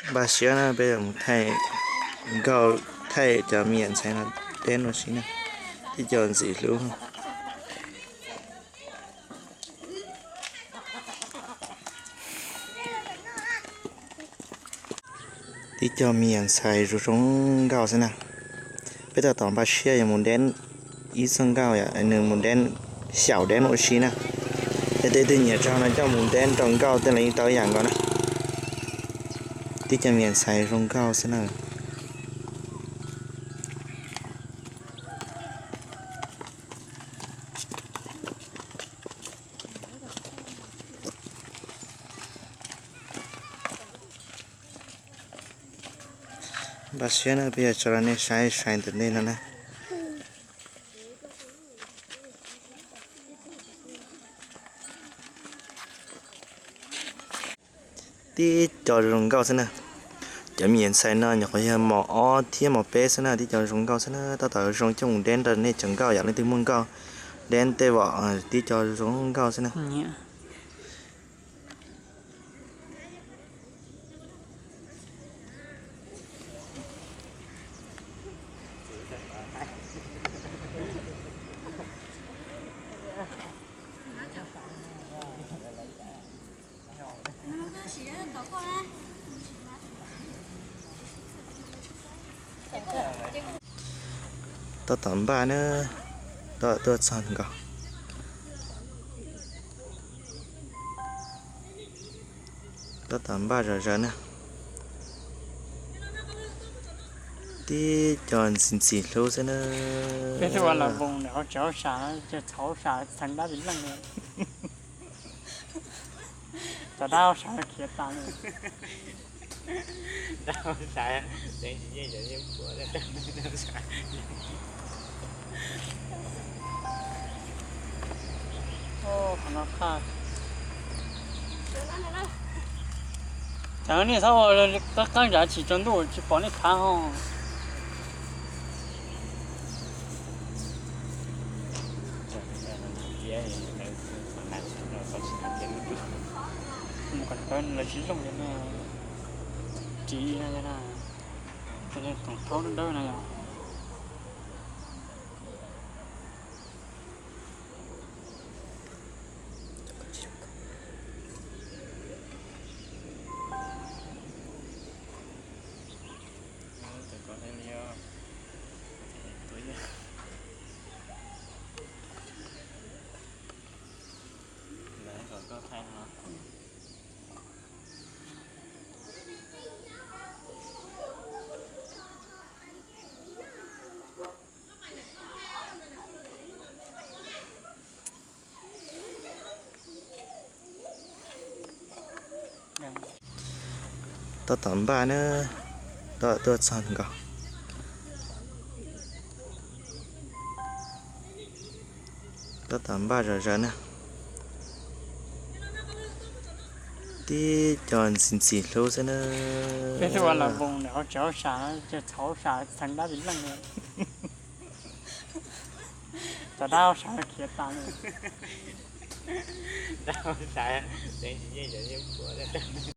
Npaj siab na, peb yuav mus thaij nkauj, thaij cov me nyuam ntxhais no deb ua si na, tib co ntxim hlub. Tib co me nyuam ntxhais zoo zoo nkauj xwb na. Peb tab tom npaj siab yuav mus deb ib txoj nkauj, nws mus deb, xyaum deb ua si na. Yog tej twg nyiam tso no coj mus deb rau nkauj tej los yeej tau ib yam nkaus na. Tib co me nyuam ntxhais zoo nkauj xwb na. Npaj siab na, peb yuav tso rau nej saib sai ntawm ntej no na. Tib co zoo nkauj xwb na. Cov me nyuam ntxhais no nyuam qhuav yog mos ob thiab mos peb xwb na, tib co zoo nkauj xwb na, tab tom zoo coj mus deb nrog nej cov nkauj yom, leej twg muaj nkauj deb tej vom, tib co zoo nkauj xwb na. Tab tom npaj na, tab tom tuaj txog nkaus. Tab tom npaj zom zaws na. Tib co ntxim ntxim hlub xwb na. Peb twb ua los voos ntawm hauv tsev hauj sam, ces txhov hauj sam txheev dab tsis leej li. Cov dab hauj sam khiav tas li. Qhov no qaj. Cov nej txhob ua qab qab ntsav tsis tsaus ntuj tsis pom nej khav ho. Mus kom lawv tsis zoo li no, ris no na, tus thaub dawb dawb no yom. Tab tom npaj na, tab tom tuaj txog nkaus. Tab tom npaj zom zaws na. Tib co ntxim ntxim hlub xwb na. Peb twb ua los voos ntawm hauv tsev hauj sam, ces txhov hauj sam txheev dab tsis leej li. Cov dab hauj sam khiav tas li.